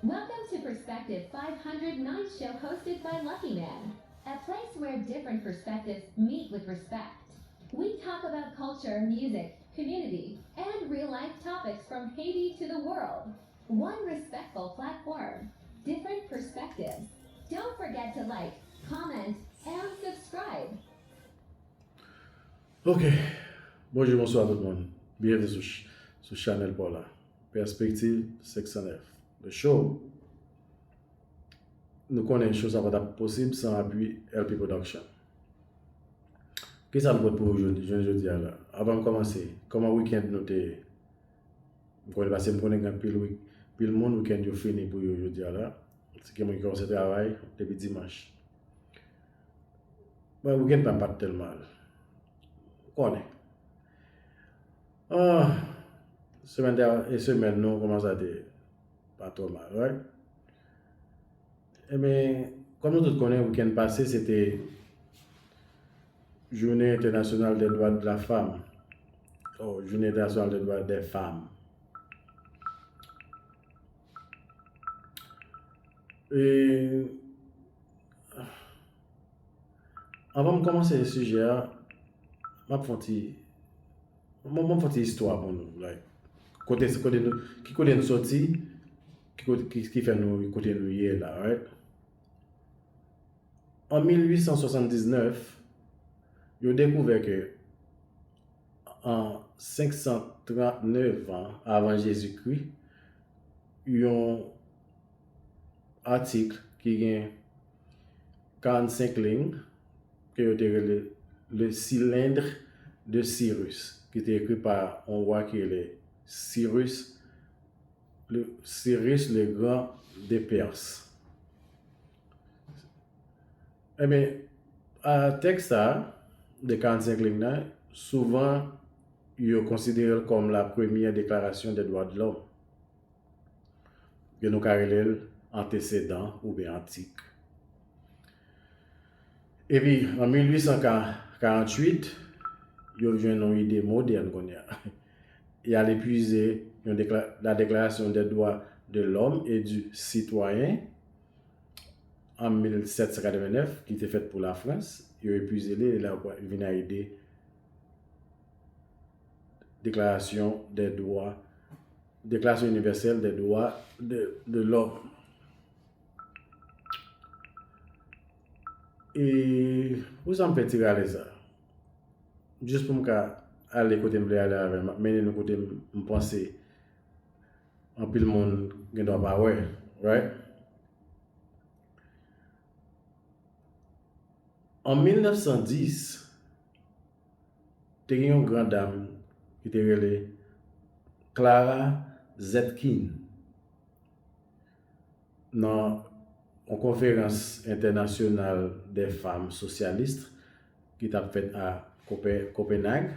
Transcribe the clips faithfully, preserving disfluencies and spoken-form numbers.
Welcome to Perspective five hundred Night Show hosted by Lucky Man, a place where different perspectives meet with respect. We talk about culture, music, community, and real life topics from Haiti to the world. One respectful platform, different perspectives. Don't forget to like, comment, and subscribe. Ok. Bonjou, bonswa tout moun. Byenvni sou, sou chanèl pa w la. Pèspektiv senk san nèf. The show. Nou konnen show sa pa t ap posib san apui L P Production. Kisa nou pote pou ou jodi, jounen jodi a la? Avan m kòmanse, kòman wikenn nou te ye? M konnen paske m konnen gen anpil wik, anpil moun wikenn yo fini pou yo jodi a la. Se gen moun ki kòmanse travay depi dimanch. Mwen, wikenn pa m pa t tèlman mal. Ou konnen. Ah, semèn dèyè e semèn nou kòman sa te pa twò mal, right? Ebyen, kòm nou tout konnen, wikenn pase se te Jounen Entènasyonal dè Dwa de la Fanm. Oh, Jounen Entènasyonal dè Dwa dè Fanm. E anvan m kòmanse sijè a, m ap fè yon ti, m ap fè yon ti istwa pou nou, like, kote, kote nou, ki kote nou soti, ki, kote, ki, ki fè nou kote nou ye la, right? An mil uit san swasanndiznèf, yo dekouvè ke an senk san trannèf an avan Jezikri, yon atik ki gen karannsenk liy ke yo te rele Le Cylindre de Cyrus, ki te ekri pa yon wa ki rele Cyrus, le, Cyrus le Grand de Perse. Ebyen, a, tèks sa a, de karannsenk liy nan, souvan yo konsidere l kòm la premyè deklarasyon de dwa de lòm. Ke nou ka rele l antesedan oubyen antik. Epi, an mil uit san karanntuit, yo jwenn yon ide modèn kounye a. E al epize yon dekla, la Déclaration des droits de l'homme et du citoyen an mil sèt san katrevennnèf, ki te fèt pou Lafrans, yo epize li, e la yo vin a ide Déclaration des droits, Déclaration universelle des droits de, de l'homme. E pou sa m fè ti rale sa, jis pou m ka ale kote m vle ale avè l, m ap mennen nou kote m, m panse anpil moun gen dwa pa wè, right? An mil nèf san dis, te gen yon gran dam ki te rele Clara Zetkin nan yon konferans entènasyonal dè fanm sosyalis ki t ap fèt a Kope, Kopenhag.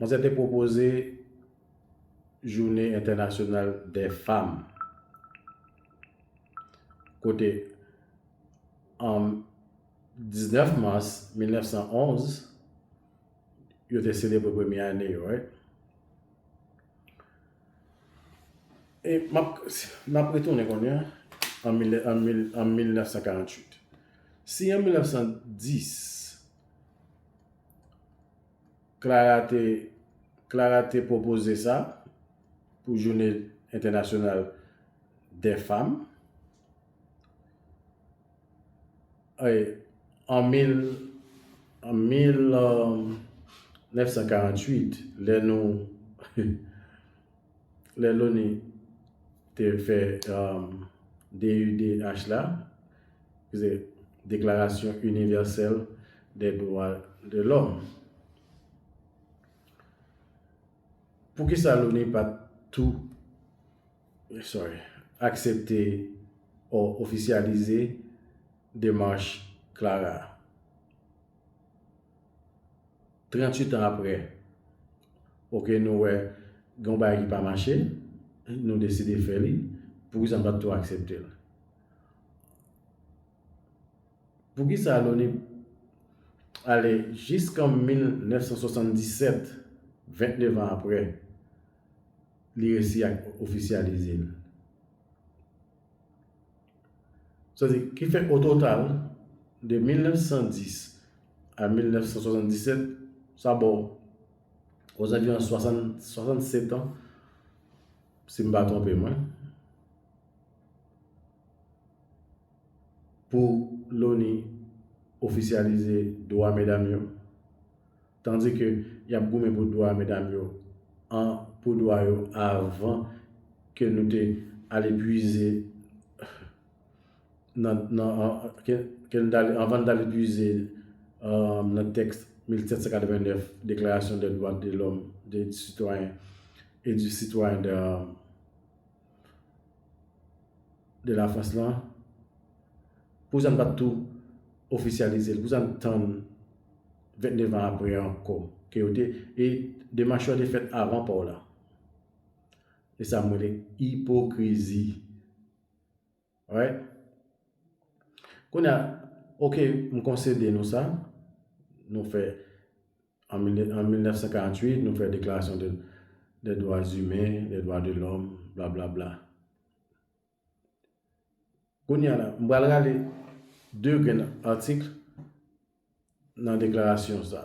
Manzè te pwopoze Jounen Entènasyonal dè Fanm, kote an diznèf mas mil nèf san onz, yo te selebre premye ane yo, right? E m ap, n ap retounen kounye a an mil, an mil, an mil nèf san karanntuit. Si an mil nèf san dis, Clara te, Clara te pwopoze sa pou Jounen Entènasyonal dè Fanm, e, an mil, an mil nèf san karanntuit, lè nou, lè l'ONU te fè, um, D U D H la, ki se Déclaration universelle des droits de l'homme. Poukisa l'ONU pa t tou, sorry, aksepte o ofisyalize demach Clara a? Tranntuit an apre, ok, nou wè gen yon bagay ki pa mache, nou deside fè li, poukisa n pa t tou aksepte l? Poukisa l'ONU ale jiskan mil nèf san swasanndisèt, vennèf an apre, li resi ak ofisyalize l? Sa di, ki fè o total, de mil nèf san dis a mil nèf san swasanndisèt, sa ba w ozanviwon swasant, swasannsèt an, si m pa twonpe mwen, pou loni ofisyalize dwa medam yo. Tandike y ap goumen pou dwa medam yo, an, pou dwa yo avan ke nou te ale pwize nan, nan, an, ke, ke n t ale, anvan n t ale pwize, euh, nan tèks mil sèt san katrevennèf, Déclaration des droits de l'homme, des citoyens et du citoyen de, de la France lan, pou sa n pa t tou ofisyalize l, pou sa n tann vennnev an apre ankò, ke yo te, e demach yo te fèt avan pa w la. E sa m rele ipokrizi. Alright? Kounye a, oke, m konsede nou sa. Nou fè, an mil, an mil nèf san karanntuit, nou fè Déclaration de, des droits humains, des droits de l'homme, bla, bla, bla. Kounye a la, m pral rale de grenn atik nan deklarasyon sa,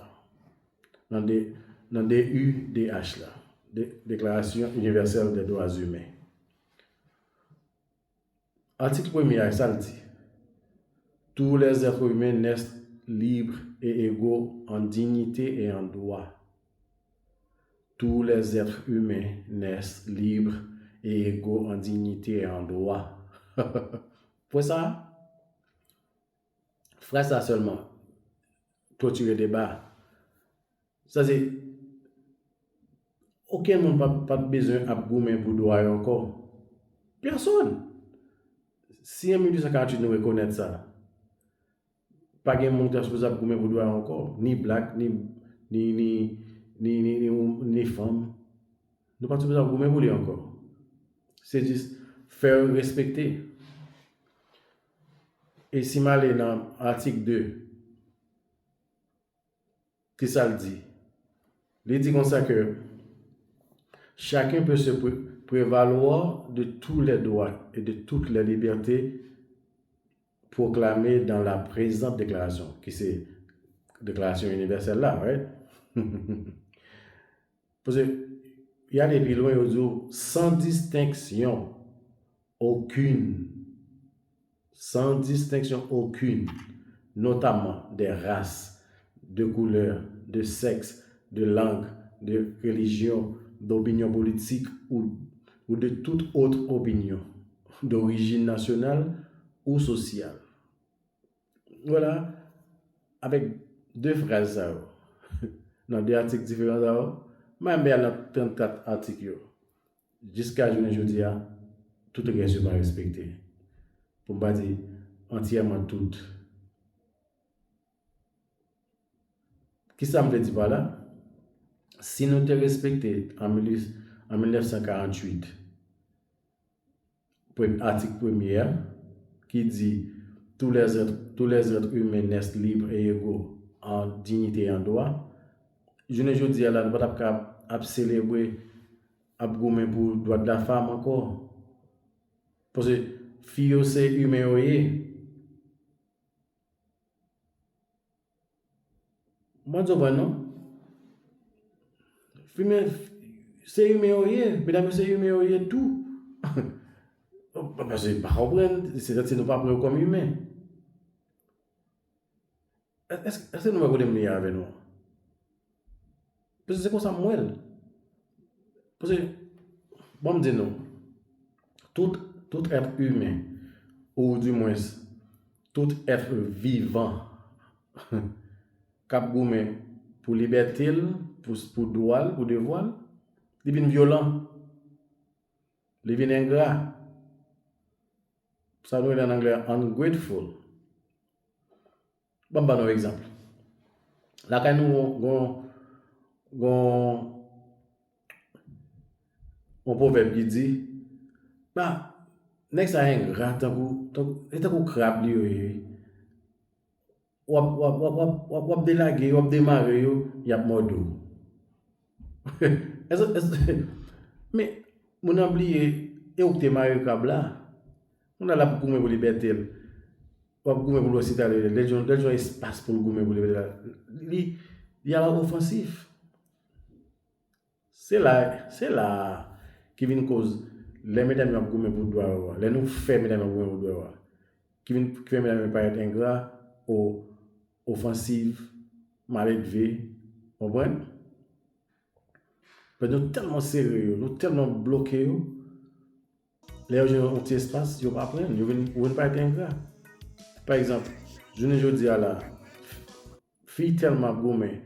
nan de, nan D U D H la, de, Déclaration universelle des droits humains. Atik premye a, sa l di, tous les êtres humains naissent libres et égaux en dignité et en droit. Tous les êtres humains naissent libres et égaux en dignité et en droit. Pou sa, fraz sa sèlman klotire deba. Sa se, okenn moun pa, pa t bezwen ap goumen pou dwa yo ankò. Pèsonn. Si an mil uit san karanntuit nou rekonèt sa, pa gen moun ki ta sipoze ap goumen pou dwa yo ankò, ni blak, ni, ni, ni, ni, ni, ni, ni fanm. Nou pa t sipoze ap goumen pou li ankò. Se jis fè yo respekte. E si m ale nan atik de, ki sa l di? Li di konsa ke chacun peut se pré- prévaloir de tous les droits et de toutes les libertés proclamés dans la présente déclaration, ki se deklarasyon inivèsèl la, right? Paske y ale pi lwen, yo di w, sans distinction aucune, sans distinction aucune, notamment des races, de couleur, de sexe, de langue, de religion, d'opinion politique ou, ou de toute autre opinion, d'origine nationale ou sociale. Vwala, avèk de fraz sa yo, nan de atik diferan sa yo, m a menm al nan trannkat atik yo. Jiska jounen jodi a, tout rès yo pa respekte. Pou m pa di antyèman tout. Kisa m vle di pa la? Si nou te respekte an mil, an mil nèf san karanntuit, pre- atik premye a, ki di, tous les êtres, tous les êtres humains naissent libres et égaux en dignité et en droit, jounen jodi a la, nou pa t ap ka ap selebre, ap goumen pou dwa de la fanm ankò. Paske fi yo se imen yo ye. Mwen di w vre non. Fimen, se imen yo ye, medam yo se imen yo ye tou. Paske pa konprann, se tankou nou pa pran yo kòm imen. Èske, èske nou wè kote m ye avè nou an? Paske se konsa m wè l. Paske, bon, m di nou, tout, tout èt imen, ou dimwens, tout èt vivan, k ap goumen pou libète l, pou, pou dwa l, pou devwa l, li vin vyolan. Li vin engra. Sa nou rele an anglè ungrateful. Ban m ba nou yon egzanp. Lakay nou gon, gon, gon yon pwovèb ki di, ba, nèg sa engra tankou, tankou, e tankou krab li yo ye. W ap, w ap, w ap, w ap, w ap, w ap delage yo, w ap demare yo, y ap mòde w. Èske, èske, men, moun nan bliye, e ou ki te mare krab la. Moun nan l ap goumen pou libète l. w ap goumen pou l wè si ta leve, lè l jwenn, lè l jwenn espas pou l goumen pou l leve la, li, li a la ofansif. Se la, se la a ki vin koz lè medam yo ap goumen pou dwa yo a, lè nou fè medam yo ap goumen pou dwa yo a, ki vin, ki fè medam yo parèt engra, o, ofansiv, maledve, konprann? Paske nou tèlman sere yo, nou tèlman bloke yo, lè yo jwenn yon ti espas, yo pa pran l, yo vin, yo vin parèt engra. Pa egzanp, jounen jodi a la, fi tèlman ap goumen,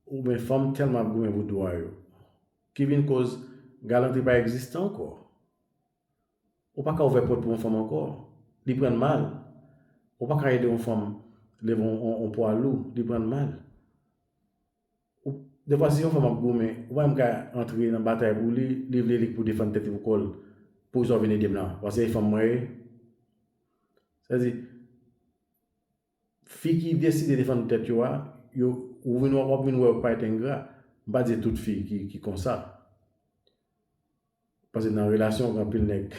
oubyen fanm tèlman ap goumen pou dwa yo, ki vin koz galanti pa egziste ankò. Ou pa ka ouvè pòt pou yon fanm ankò. Li pran l mal. Ou pa ka ede yon fanm leve yon, yon, yon pwa lou. Li pran l mal. Ou, defwa, si yon fanm ap goumen, ou pa menm ka antre nan batay pou li, li vle li k pou defann tèt li pou kò l, pou sa w vin ede m la. Paske se fanm mwen ye. Sa vle di, fi ki deside defann tèt yo a, yo, ou vin, w ap vin wè yo parèt engra. M pa di tout fi ki, ki konsa. Paske nan relasyon, gen anpil nèg.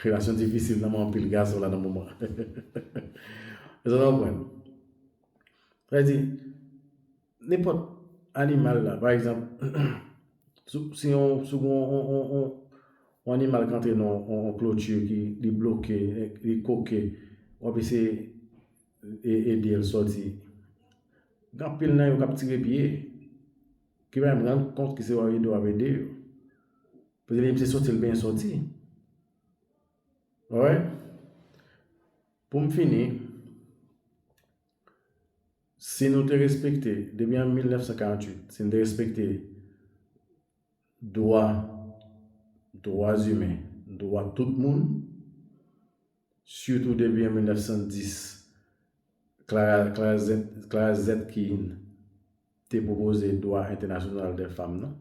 Relasyon difisil nan men anpil gason la nan moman. Èske w konprann? Sa vle di, nenpòt animal la, pa egzanp, si, si yon, si yon, yon, yon, yon, yon animal k antre nan yon, yon kloti ki li bloke, li koke, w ap eseye e-, ede l sòti. Gen anpil nan yo k ap tire pye, ki pa menm rann kont ke se w ap ede, w ap ede yo. Paske li menm se sòti l benyen sòti. Alright? Pou m fini, si nou te respekte, depi an mil nèf san karanntuit, si nou te respekte dwa, dwa imen, dwa tout moun, sitou depi an mil nèf san dis, Clara, Clara Zet-, Clara Zetkin te pwopoze dwa entènasyonal dè fanm nan.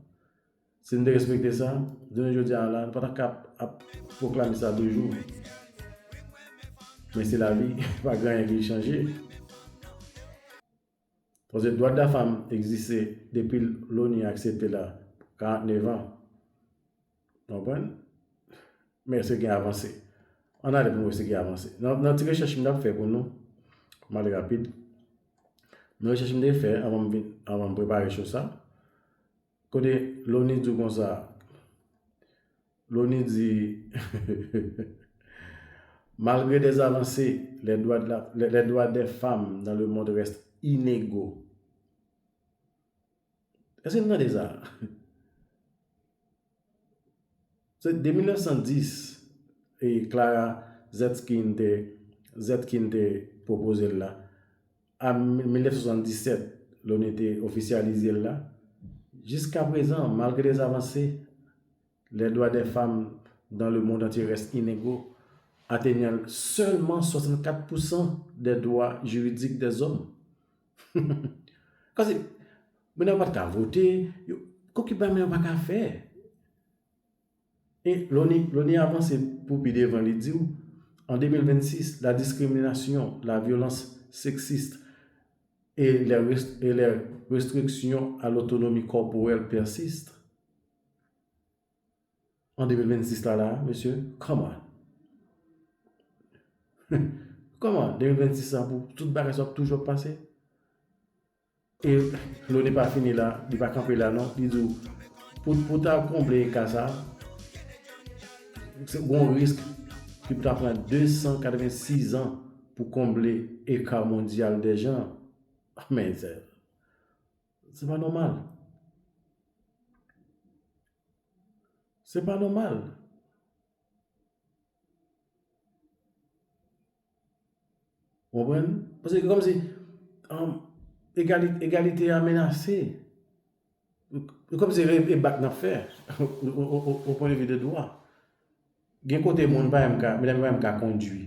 Si n te respekte sa, jounen jodi a la, nou pa t ap ka ap pwoklame sa toujou. Men se lavi, pa gen anyen ki chanje. Paske dwa de la fanm egziste depi Loni aksepte la, karannnev an. Konprann? Men èske gen avanse? Ann ale pou n wè si gen avanse. Nan, nan ti rechèch m t ap fè pou nou, m ale rapid. Nan rechèch m te fè anvan m vin, anvan m prepare show sa, kote Loni di w konsa, Loni di, malgré des avancées, les droits de la, les, les droits des femmes dans le monde restent inégaux. Èske n tande sa? Se de mil nèf san dis, e Clara Zetkin te, Zetkin te pwopoze l la. A mil nèf san swasanndisèt, Loni te ofisyalize l la. Jiskaprezan, malgre les avancées, les droits des femmes dans le monde entier restent inégaux, atteignant seulement soixante-quatre pour cent des droits juridiques des hommes. Kòmsi, medam yo pa t ka vote, yo, kòki bagay medam yo pa ka fè. E Loni, Loni avanse pou pi devan, li di w, en deux mille vingt-six, la discrimination, la violence sexiste et les rest-, et les restrictions à l'autonomie corporelle persistent. An de mil vennsis la, la, mesye, come on. Come on, de mil vennsis la, pou tout bagay sa ap toujou ap pase. E Loni pa fini la, li pa kanpe la non, li di w, pou, pou ta konble eka sa, se gon risk ki pou ta pran de san katrevensis an pou konble eka mondyal dè jan. Men se, se pa nòmal. Se pa nòmal. Ou konprann? Paske kòmsi, um, egali-, egalite a menase. Kòmsi e, e bak n ap fè, o, o, o, o pwen de vi de dwa. Gen kote moun pa menm ka, medam yo pa menm ka kondui.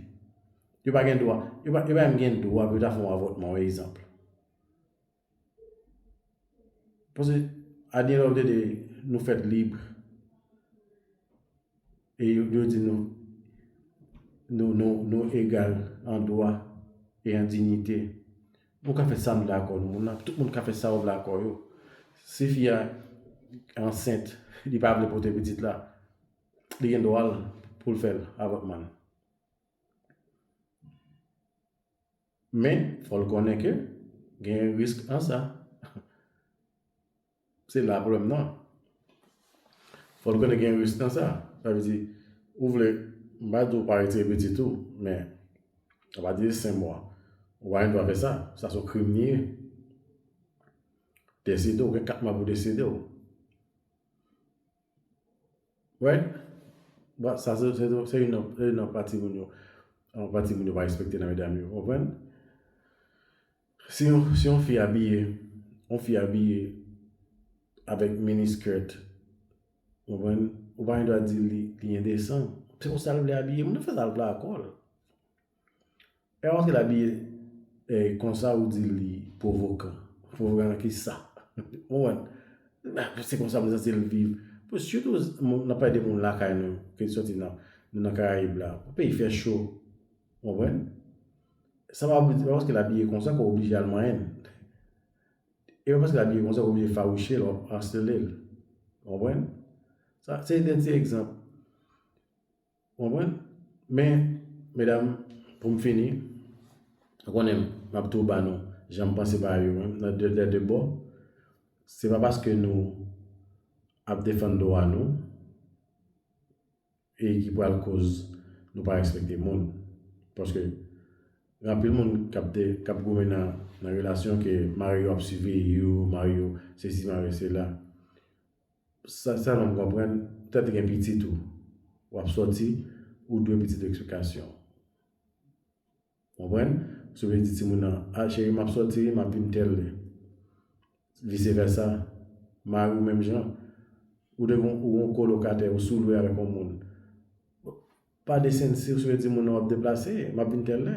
Yo pa gen dwa, yo pa, yo pa menm gen dwa pou yo ta fè yon avòtman, yon egzanp. Paske, at the end of the day, nou fèt lib. E yo, yo di nou, nou, nou, nou egal an dwa e an dinyite. Nou ka fè sa nou vle ak kò nou, moun nan, tout moun ka fè sa yo vle ak kò yo. Si fi a ansent, li pa vle pote pitit la, li gen dwa l pou l fè l avòtman l. Men, fò l konnen ke gen risk nan sa. Se la pwoblèm nan. Fò l konnen gen risk nan sa. Sa vle di, ou vle, m pa di w pa retire pitit ou, men, sa pa di senk mwa. Ou pa gen dwa fè sa. Sa se yon krim li ye. Desede, ou gen kat mwa pou desede w. Right? Bon, sa se, se, se youn nan, se youn nan pati moun yo, yon pati moun yo pa respekte nan medam yo, konprann? Si yon, si yon fi abiye, yon fi abiye avèk mini skirt, konprann? Ou pa gen dwa di li, li endesan. Se konsa l vle abiye, moun nan fè sa l vle ak kò l. E paske l abiye, eh, konsa ou di li pwovokan. Pwovokan nan kisa? Ou konprann? Se konsa m santi l viv. Pou sitou moun, n ap pale de moun lakay nou, ki soti nan, nou nan Karayib la. Yon peyi fè cho. Ou konprann? Sa pa, pa paske l abiye konsa ke w oblije al manyen l. E pa paske l abiye konsa ke w oblije fawouche l, w ap asele l. Ou konprann? Sa, se de ti egzanp. Ou konprann? Men, medam, pou m fini, ou konnen m ap tou ba nou jan m panse bagay yo menm, nan de, de, de bò. Se pa paske nou ap defann dwa nou e ki pral koz nou pa respekte moun. Paske gen anpil moun k ap de, k ap goumen nan, nan relasyon ke mari yo ap siveyi yo, mari yo sesi, mari yo sela. Sa, sa nou konprann, petèt gen pitit ou, w ap sòti, ou dwe pitit ou eksplikasyon. Konprann? Si w vle di timoun nan, a cheri, m ap sòti, m ap vin tèl lè. Vise vèsa. Mari w menm jan. Ou te gon, ou gon kolokatè, ou sou lwe avèk yon moun. Pa desann si w vle di moun nan w ap deplase, m ap vin tèl lè.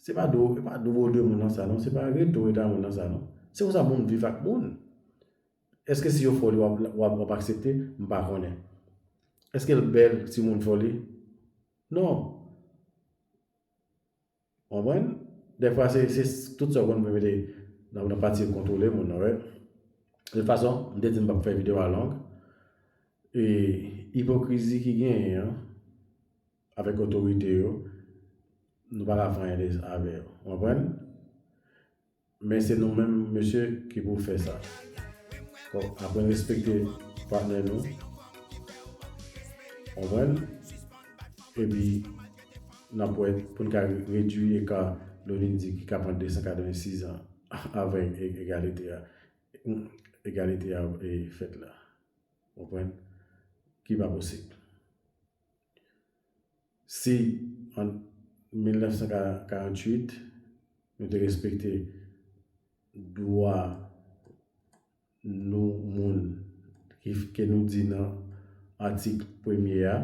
Se pa do, se pa do de moun nan sa non, se pa reto eta moun nan sa non. Se konsa moun viv ak moun. Èske si yo fè w li w ap, w ap, w ap aksepte? M pa konnen. Èske l bèl si moun fè w li? Non. Konprann? Dèfwa se, se tout sa w konn pou mete nan, nan pati kontwole moun nan, right? De tout fason, m te di m p ap fè videyo a long. E ipokrizi ki genyen an, avèk otorite yo, nou pa ka fè anyen de, avè yo. Ou konprann? Men se nou menm, mesye, ki pou fè sa. Fò aprann respekte patnè nou. Ou konprann? Epi, n ap wè, pou n ka redui eka Lonindi ki ka pran de san katrevensis an avèk e-, egalite a. Egalite a e fèt la. Ou konprann? Ki pa posib. Si an mil nèf san karanntuit, nou te respekte dwa nou moun ki, ke nou di nan atik premye a,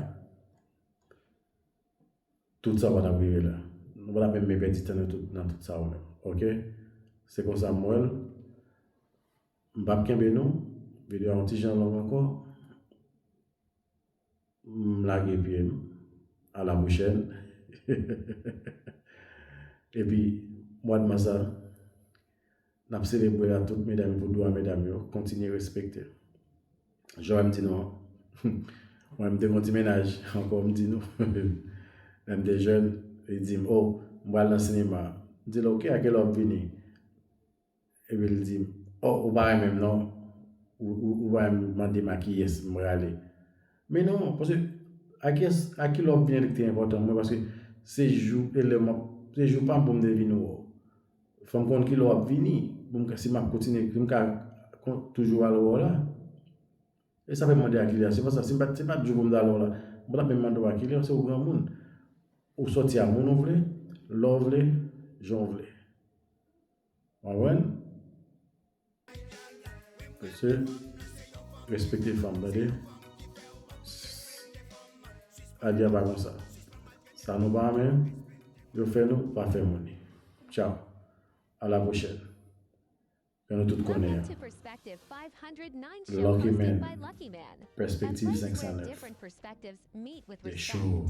tout sa pa t ap rive la. Nou pa t ap menm pèdi tan nan tout, nan tout sa yo menm. Oke? Se konsa m wè l. M p ap kenbe nou. Videyo a yon ti jan long ankò. M lage pye m. A la pwochèn. Epi, mwa d mas la, n ap selebre la tout medam yo pou dwa medam yo. Kontinye respekte. Jan m di nou an. Mwen, m te gon ti mennaj, ankò m di nou. Lè m te jèn, li di m, "Oh, m pral nan sinema." M di l, "Ok, a kilè w ap vini?" Epi l di m, "Oh, ou pa renmen m non. Ou, ou, ou pa renmen mande m a kiyès m prale." Men non, paske a kiyès, a kilè w ap vini li te enpòtan pou mwen, paske se jou, e lè m ap, se jou pa m pou m te vin wè w. Fò m konn kilè w ap vini, pou m ka, si m ap kontinye, pou m ka kon-, toujou al wè w la. E sa fè m mande a kilè a. Se pa sa, se pa, se pa jou pou m ta lè w la. M pa t ap menm mande w a kilè, se ou granmoun. Ou sòti a moun ou vle, lè w vle, jan w vle. W konprann? Mesye, respekte fanm, tande? Adi a pa konsa. Sa nou pa renmen, yo fè nou, pa fè moun li. Tchao. A la pwochèn. Jan nou tout konnen an. Lucky Man, Pèspektiv senk san nèf. The Show.